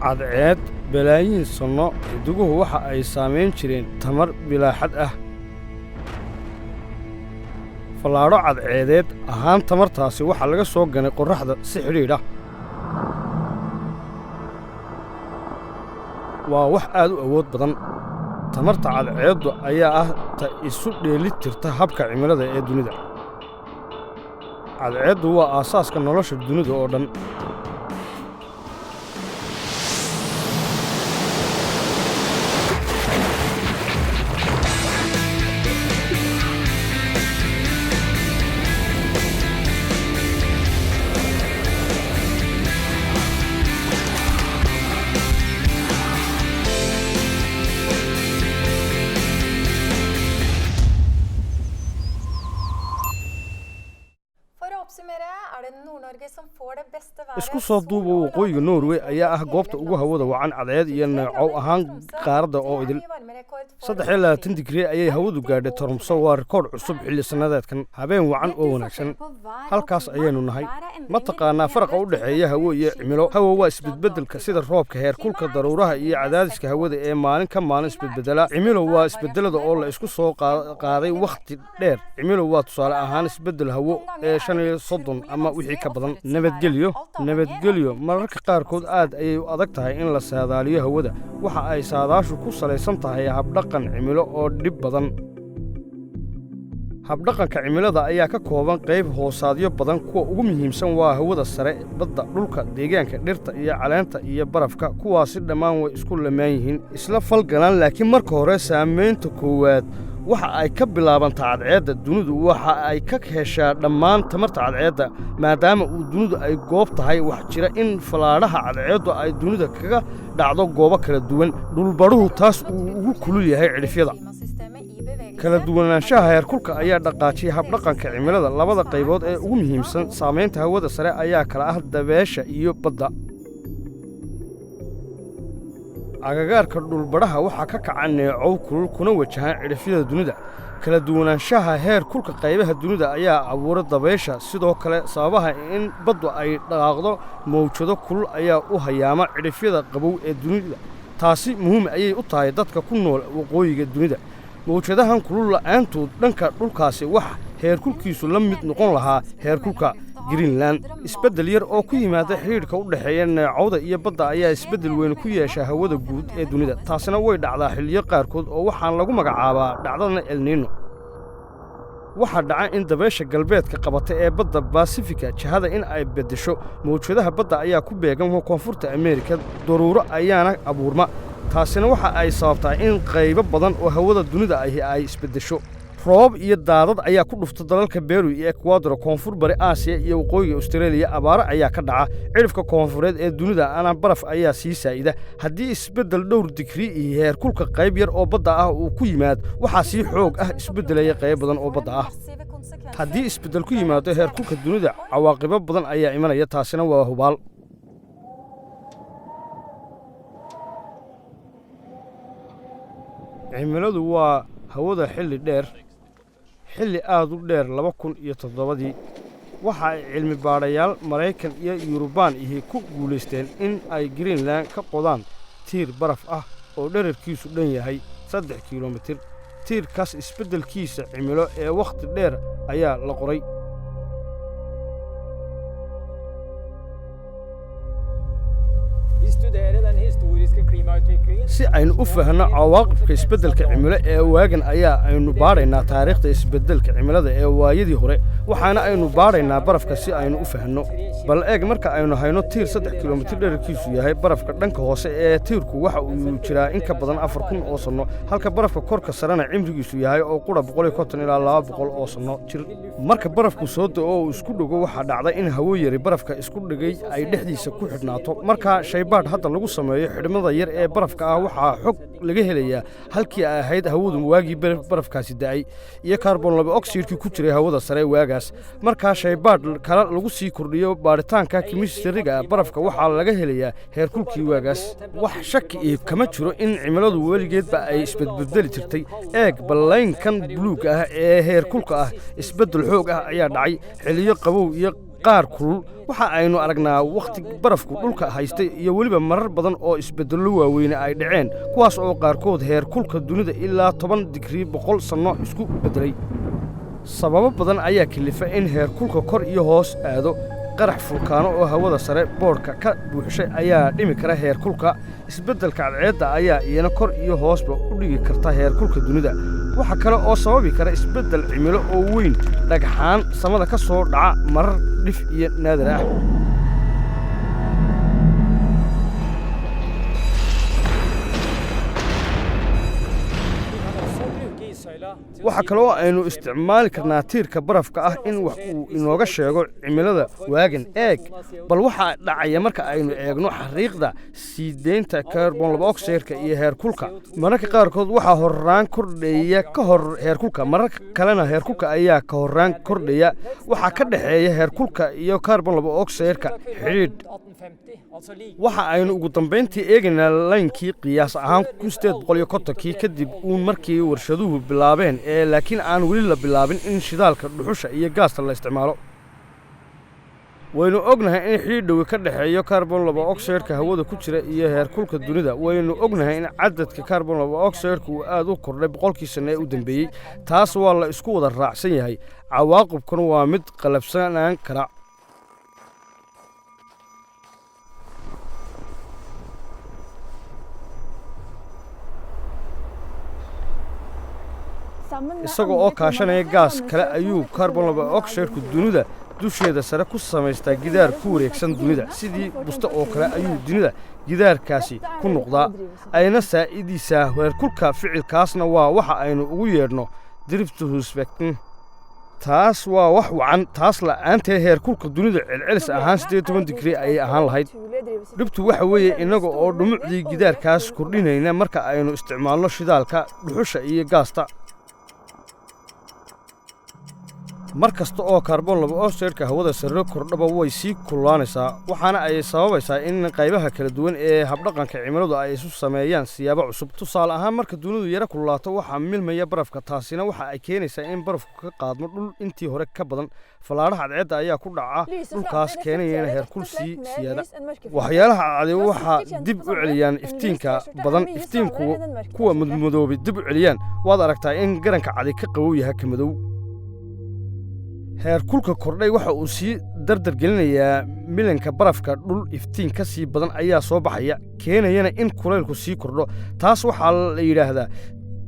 Cadceed balaayiin sanno, xidiguhu waxa ay saamayn jireen tamar bilaa xad ah, fallaadho cadceedeed ahaan. Tamartaasi waxaa laga soo ganay qorraxda si xidhiidh ah. Waa wax aad u awood badan. Tamarta cadceeddu ayaa ah ta isu dheeli tirta habka cimilada ee dunida. Cadceeddu waa aasaaska nolosha dunida oo dhan. For å oppsummere er det Nord-Norge som får det beste været. Isku soo duuba, waqooyiga Norway ayaa ah goobta ugu hawada wacan cadceed iyo neecow ahaan qaaradda oo idil. 23 digrii ayay hawadu gaadhay Tromso. Waa rikoodh cusub xilli sannadeedkan. Habeen wacan oo wanaagsan. Halkaas ayaynu nahay. Ma taqaanaa faraqa u dhexeeya hawo iyo cimilo? Hawo waa isbedbeddelka sida roobka, heerkulka, daruuraha iyo cadaadiska hawada ee maalin ka maalin isbedbedela. Cimilo waa isbeddelada oo la isku soo qaaday wakhti dheer. Cimilo waa tusaale ahaan isbeddel hawo ee 35 ama wixii ka badan. Nabadgelyo, nabadgelyo. Mararka qaarkood aad ayay u adag tahay in la saadaaliyo hawada. Waxa ay saadaashu ku salaysan tahay habdhaqan cimilo oo dhib badan. Habdhaqanka cimilada ayaa ka kooban qayb hoosaadyo badan. Kuwa ugu muhiimsan waa hawada sare, badda, dhulka, deegaanka, dhirta iyo caleenta iyo barafka. Kuwaasi dhammaan way isku lamaan yihiin, isla falgalaan, laakiin marka hore saamaynta koowaad waxa ay ka bilaabantaa cadceedda. Dunidu waxa ay ka heshaa dhammaan tamarta cadceedda. Maadaama uu dunidu ay goob tahay, wax jira in fallaadhaha cadceeddu ay dunida kaga dhacdo goobo kala duwan, dhulbadhuhu taas uu ugu kulul yahay cidhifyada. Kala duwanaanshaha heerkulka ayaa dhaqaajiyay habdhaqanka cimilada. Labada qaybood ee ugu muhiimsan saamaynta hawada sare ayaa kala ah dabeesha iyo badda. Agagaarka dhulbadhaha waxaa ka kaca neecow kulul kuna wajahan cidhifyada dunida. Kala duwanaanshaha heer kulka qaybaha dunida ayaa abuura dabaysha. Sidoo kale, sababaha in baddu ay dhaqaaqdo mawjado kulul ayaa u hayaama cidhifyada qabow ee dunida. Taasi muhiim ayay u tahay dadka ku nool waqooyiga dunida. Mawjadahan kulul la'aantood, dhanka dhulkaasi wax heerkulkiisu la mid noqon lahaa heerkulka Greenland. Isbeddel yar oo ku yimaada xidhiidhka u dhexeeya neecawda iyo badda ayaa isbeddel weyn ku yeesha hawada guud ee dunida. Taasina way dhacdaa xilliyo qaarkood oo waxaan lagu magacaabaa dhacdadana El Niño. Waxaa dhaca in dabaysha galbeedka qabata ee badda Basifika jihada in ay beddesho. Mawjadaha badda ayaa ku beegan koonfurta Ameerika, daruuro ayaana abuurma. Taasina waxa ay sababtaa in qaybo badan oo hawada dunida ahi ay isbeddesho. Roobab iyo daadad ayaa ku dhufta dalalka Beru iyo Ekwador, koonfur bari Aasiya iyo waqooyiga Austraeliya. Abaaro ayaa ka dhaca cidhifka koonfureed ee dunida ana baraf ayaa sii saa'ida. Haddii isbeddel dhowr digrii iyo heerkulka qayb yar oo badda ah uu ku yimaad, waxaa sii xoog ah isbeddelaya qayb badan oo badda ah. Haddii isbeddel ku yimaado heerkulka dunida, cawaaqibo badan ayaa imanaya. Taasina waa hubaal. Cimiladu waa hawada xilli dheer, xilli aad u dheer. 2007-dii waxa ay cilmi baadhayaal Maraykan iyo Yurubaan ihi ku guulaysteen in ay Greenland ka qodaan tiir baraf ah oo dherarkiisu dhan yahay 3 kilomitir. Tiirkaas isbeddelkiisa cimilo ee wakhti dheer ayaa la qoray. Vi studerer den historiske klimautviklingen. Si aynu u fahanno cawaaqibka isbeddelka cimilo ee waagan ayaa aynu baadhaynaa taariikhda isbeddelka cimilada ee waayadii hore, waxaana aynu baadhaynaa barafka si aynu u fahanno. Bal eeg, marka aynu hayno tiir 3 kilomitir dherarkiisu yahay, barafka dhanka hoose ee tiirku waxa uu jiraa in ka badan 4000 oo sanno, halka barafka korka sarena cimrigiisu yahay oo qura 150 ilaa 200 oo sanno jir. Marka barafku soo da'o oo uu isku dhego, waxaa dhacda in hawo yari barafka isku dhegay ay dhexdiisa ku xidhnaato. Marka shaybaadh hadda lagu sameeyo xidhmada yar ee barafka ah, waxaa xog laga helayaa halkii ay ahayd hawadu waagii barafkaasi da'ay iyo kaarboon laba oksiidhkii ku jiray hawada sare waagaas. Markaa shaybaadh kale lagu sii kordhiyo baadhitaanka kimistariga barafka, waxaa laga helayaa heerkulkii waagaas. Wax shaki iyo kama jiro in cimiladu weligeedba ay isbedbedeli jirtay. Eeg ballaynkan buluugga ah ee heerkulka ah. Isbeddel xoog ah ayaa dhacay xilliyo qabow iyo Qaar kulul waxa aynu aragnaa wakhti barafku dhulka haystay iyo weliba marar badan oo isbeddello waaweyne ay dhaceen, kuwaas oo qaarkood heer kulka dunida ilaa 10 digrii 100 sanno isku beddelay. Sababo badan ayaa kalifa in heerkulka kor iyo hoos aado. Qarax fulkaano oo hawada sare boodhka ka buuxshay ayaa dhimi kara heerkulka. Isbeddelka cadceedda ayaa iyana kor iyo hoosba u dhigi karta heerkulka dunida. Waxa kale oo sababi kara isbeddel cimilo oo weyn dhagxaan samada ka soo dhaca marar dhif iyo naadir ah. Vi kan også bruke issøyla til å Waxa si kale oo aynu isticmaali karnaa tiirka barafka ah in wax uu inooga sheego cimilada waagan. Eeg bal waxaa dhacaya marka aynu eegno xariiqda sii deynta carbon dioxide iyo heerkulka. Mararka qaarkood waxaa horraan kordhaya ka hor heerkulka, mararka kalena heerkulka ayaa ka horraan kordhaya. Waxaa ka dhexeeya heerkulka iyo carbon dioxide xidhiidh. 1850, altså like Waxa aynu ugu dambayntii eegaynaa laynkii qiyaas ahaan 1850-kii, kadib uun markii warshaduhu bilaabeen ee laakiin aan weli la bilaabin in shidaalka dhuxusha iyo gaasta la isticmaalo. Waynu ognahay in xidhiidh dhowi ka dhexeeyo carbon dioxide-ka hawada ku jira iyo heerkulka dunida. Waynu ognahay in cadadka carbon dioxide-ka uu aad u kordhay 100-kii sano ee u dambeeyey. Taas waa la isku wada raacsan yahay. Cawaaqibkuna waa mid qalafsanaan kara. Sammen med Isaga andre oo kaashanaya klimagassar gaas dannes kale CO2 ayuu etter carbon hvordan er dioxide-ku i dunida dusheeda sare ku samaystaa gidaar ku wareegsan dunida. Sidii buste oo kale ayuu dunida gidaarkaasi ku noqdaa, ayna saa'idisaa heerkulka. Ficilkaasna waa waxa aynu ugu yeedhno drifthusvecten. Taas waa wax wacan. Taas la'aanteed heerkulka dunida celcelis ahaan 18 digrii ayay ahaan lahayd. Dhibtu waxa weeye innaga oo dhumucdii gidaarkaas kordhinayna marka aynu isticmaalno shidaalka dhuxusha iyo gaasta. Mar kasta oo kaarboon dioxide-ka hawada sare kordhaba, way sii kululaanaysaa, waxaana ay sababaysaa in qaybaha kala duwan ee habdhaqanka cimiladu ay isu sameeyaan siyaabo cusub. Tusaale ahaan, marka dunidu yara kululaato, waxaa milmaya barafka. Taasina waxa ay keenaysaa in barafku ka qaadmo dhul intii hore ka badan. Fallaadhaha cadceedda ayaa ku dhaca Lyse dhulkaas, flater keenayana reflekterer rett heerkul og slett sii mer siyaada. Lys enn mørke flater. Waxyaalaha cadcadi Du har waxaa sikkert kjent dib det u på samme. celiyaan En lys iftiinka T-skjorte er badan. mye Iftiinku svalere enn en mørk kuwa T-skjorte. madmadoobay dib u celiyaan. Waad aragtaa in garanka cadi ka qabow yahay ka madow. Heerkulka kordhay waxa uu sii dardar gelinayaa milanka barafka. Dhul iftiin ka sii badan ayaa soo baxaya, keenayana in kulaylku sii kordho. Taas waxaa la yidhaahdaa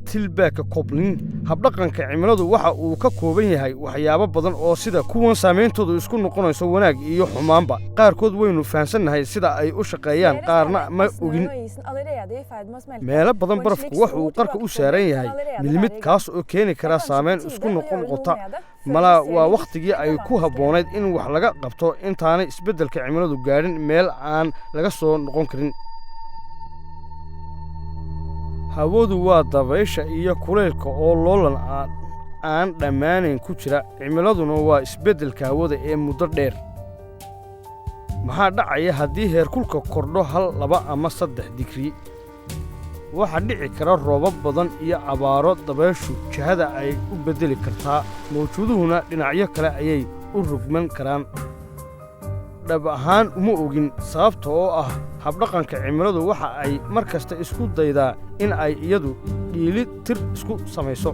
tilbaaka koblin. Habdhaqanka cimiladu waxa uu ka kooban yahay waxyaabo badan oo sida kuwan saameyntoodu isku noqonayso wanaag iyo xumaanba. Qaarkood waynu fahamsannahay sida ay u shaqeeyaan, Flere qaarna steder ma er snøen ogin. og isen allerede i ferd med å smelte, Meelo badan og en barafku slik waxa uu stor qarka u tilbakeføring saaran kan yahay allerede milmid, være i gang. kaas oo keeni Det er kara kanskje på saameyn tide isku å noqon gjøre noe noqota. med det før vi Malaa ser waa de wakhtigii virkelig ay ku dramatiske habboonayd in wax laga qabto intaanay isbeddelka cimiladu gaadhin meel aan laga soo noqon karin. Hawadu waa dabaysha iyo kulaylka oo loolan aan dhammaanayn ku jira. Cimiladuna waa isbeddelka hawada ee muddo dheer. Maxaa dhacaya haddii heerkulka kordho 1, 2 ama 3 digrii? Waxaa dhici kara roobab badan iyo abaaro. Dabayshu jihada ay u beddeli kartaa, mawjaduhuna dhinacyo kale ayay u rogman karaan. Dhab ahaan uma ogin, sababta oo ah habdhaqanka cimiladu waxa ay mar kasta isku daydaa in ay iyadu dhiili tir isku samayso.